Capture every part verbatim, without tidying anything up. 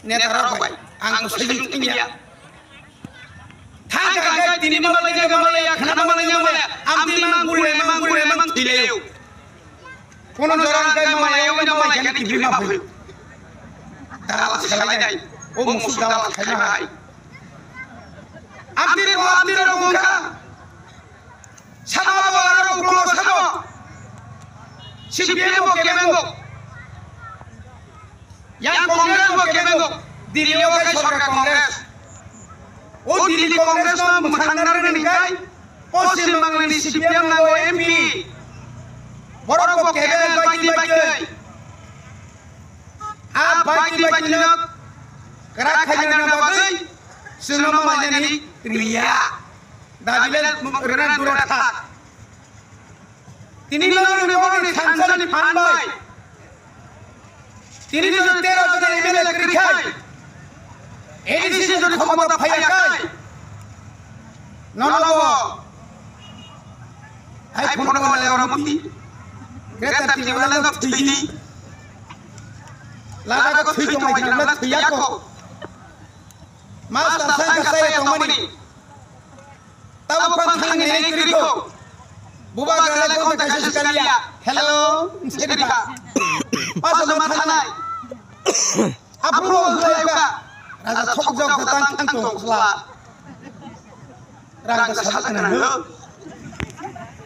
Neta rok bai, ang to saichung thangya. Thang kha khe tini ma malai ya, ma malai ya, khana ma malai ya, ma malai ya. Amtwi mang gule, mang gule, mang thwilaio. Kono jora ang kai ma malai ya, ma malai ya, kibri ma phaio. Dalal salai dai. O musuk dalal khai ma hai. Amtwi ro, amtwi ro bongkha. Sabo abo aro uklongo sabo. C P M bo kebengo. Yang Congress bo kebengo. Delhi o kai sorkar Congress. O Delhi Congress no mwthang narwknani kai Poschim Bangla ni C P M nango M P. Borok bo kebe baiti baiti. A baiti baiti no kwrak khaina bagwi chwngno ma manjani riya. Dabi le rwna dura tha. Tini nokni borokni thansani phan bai. Tini nokni tero jona M L A kwrwi khai. A D C joni khomota phaiya khai. Nono bo. Hai phone ko le oro muti. Greater Tipraland thwidi. Lada ko thwi tong mai la thwiya ko. Master sai ka sai tong mani. Tabo phan thang ni nai kri ko. Bubagra le kon ta kaisa sikaliya. Hello, seri kha. Paso ma thanai. Apro hulai ka. Raja thok jok tang thang tong khla. Rang ka sa kana.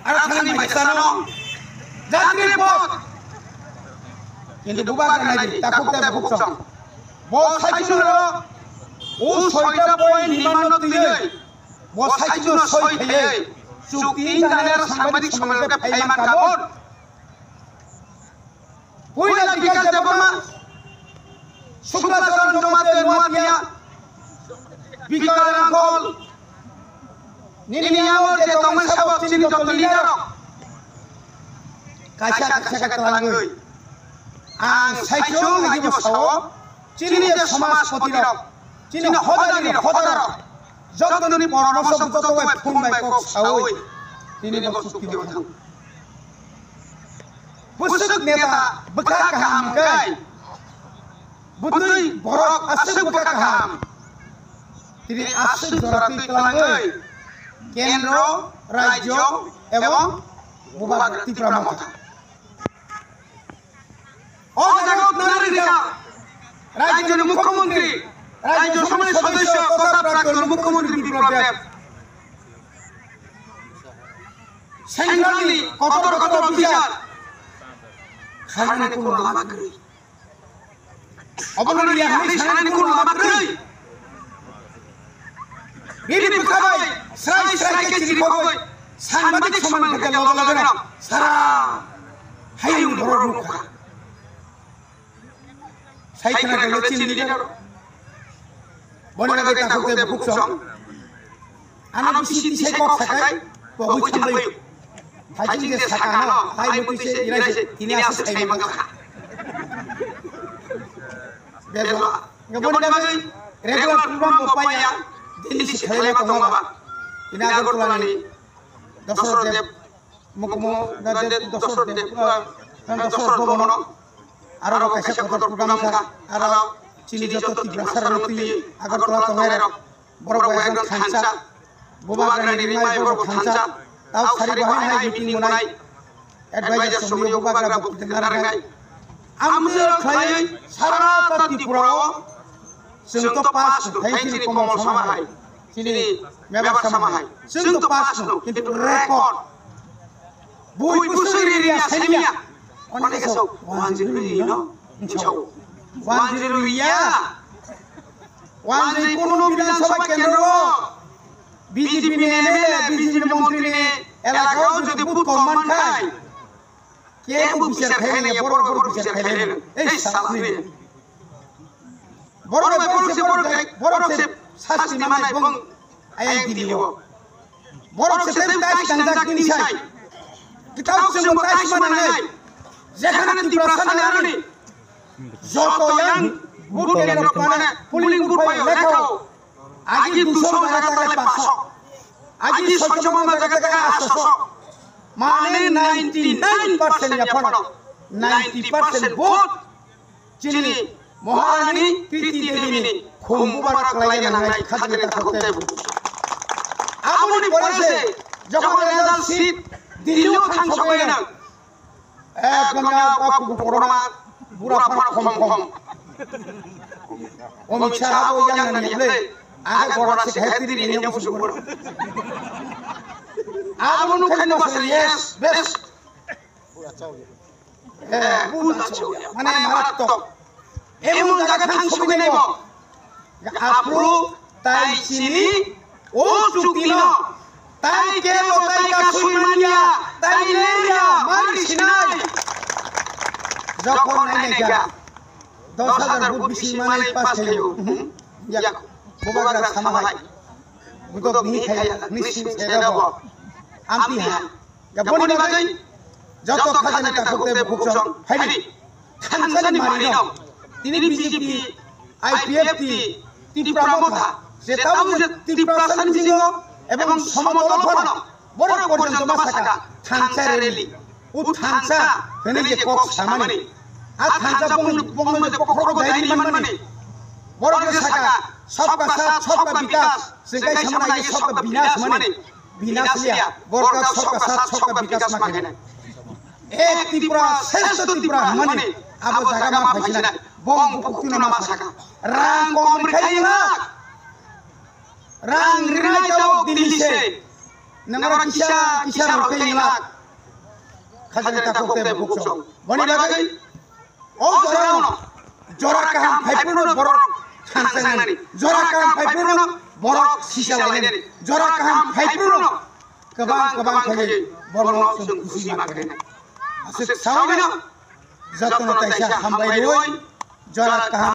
Ara thang ni mai sano. Jatri pot. Kintu Bubagra nai di, takuk ta bukuk song. Bo sai chuno. O soita point ni man no tiyai. Bo saichung no soi khaiwi chukti wngkha nai aro sambadik somajor khe phaiman kabon. Puila Bikash Debbarma, Shukla Charan Jamatia, Noatia, Bikash Rangkhol, nini yago je tongmani sabo chini joto leader rok. Kaisa kaisa khe twlangwi. Ang saichung agi bo sao. Chini je somajpoti rok, chini hodari rok, hodar rok, jotoni poromosok joto bai phone bai kok sawi, tini bo chukti o thang. Bwswk neta bwkha kaham kai, bwtwi borok aswk bwkha kaham. Tini aswk jora twi twlangwi kendro, rajyo ebong bubagra Tipra Motha. O jaga o twnari rikha Rajyoni Mukhyamantri, Rajya Sabhani Sodosyo totha Prakton Mukhyamantri Biplab Deb. Centralni kotor kotor officer khanani kuno lama kwrwi. Obono yakhani sanani kuno lama kwrwi. Bini bwkha bai srai srai khe chiri khogwi sambadik soman khe logo logo no sara hayung borok nukha. Sai khna khe chini leader. Boni bagwi takhuk tei bukhuk song. Ano bisi tisai kok sakai pogwi thambai. Phaiching je saka no, hai mutwi se irai se, tini aswk sai mangkha. Bebla. Nga boni bagwi regular program bo paiya, daily se khlaima tongma ba. Ini Agartala ni Dosrot Deb, Mukmo, na Deb, Dosrot Deb, na Dosrot Bhavan no. Aro bo kaisa kotor program kha, aro chini joto Tiprasa rok twi Agartala tongnai rok. Borok bai ang thansa. Bubagra ni rimai borok thansa. Tau sari bahai hai meeting monai. Advisor somrio bubagra bo kita narangnai. Amjwk khlaiwi sara ta Tripura o chwng to pass no khai chini Komal Sama hai. Chini Mebar Sama hai. Chwng to pass no kintu record. Bui busui ri ri asai miya. One zero ri no. One zero ri ya. One zero kono Bidhan Sabha kendro. B J P ni M L A, B J P ni montri ni elaka o jodi vote kom man khai, kebo bichar khai nai, borok borok bichar khai nai. Ei sala ni. Borok bai borok se borok khai, borok se sasti manai bong ayang tini o. Borok se tem tais kangjak tini sai. Kitau se mo tais manai. Jekhana Tiprasa ni aroni. Joto yang vote kendro mane polling booth bai lekha o. Agi dusho jaga tale paso. Agi soicho jaga tale aso. Mane ninety nine percent ya phano. Ninety percent vote. Chini Maharani Kriti Devi Khum bubar khlaiya nangnai khajani takhuk tei bukhuk. Aboni pore se jokhon result sheet Delhi o thang sogwi nang. Ekdom ya, wa kubu koroma, bura phano khom khom. Omit Shah bo yang nani le, aga gora se hai tiri ni musu gora. Abo nu khani basa, yes, best. Eh, buta chau ya, mane marattok. Emon jaga thang sogwi nai bo. Aphuru tai chini o chukti no tai kebo tai kasui manya, tai lerya mari sinai. Jokhon nai nai kha dos hajar vote bisi manwi pass khaio. Yak bubagra sama hai. Budok ni khaya, ni sim sera bo. Amti ha. Ya boni bagwi joto khajani takhuk tei bukhuk song phaidi. Thansani mari no. Tini B J P, I P F T, Tipra Motha, je tabuk je Tiprasa ni bisingo ebong somodolo phano borok porjonto ma saka thansa rally. O thansa hwnwi je kok samani. A thansa bongni, bongni je bokhorogo dai manmani. Borok je saka sabka saath, sabka vikas, je kai samani je sabka vinas mani. Binas liya, borok sabka saath sabka vikas ma khainai. Ek Tripura, shrestho Tripura hwnmani abo jaga ma phaisinai. Bong bukhuk twi no ma saka. Rang kom rwkha yak. Rang rinai tabuk Delhi se. Nangra kisa, kisa rwkha yak. Khajani takhuk tei bukhuk song. Boni bagwi O jorano jora kaham phaiphuru no borok thansa nani, jora kaham phaiphuru no borok sisa lainani, jora kaham phaiphuru no kwbang kwbang khaiywi borokno chwng khusi ma khainai. Aswk sawi no jotono taisa hambai rwi jora kaham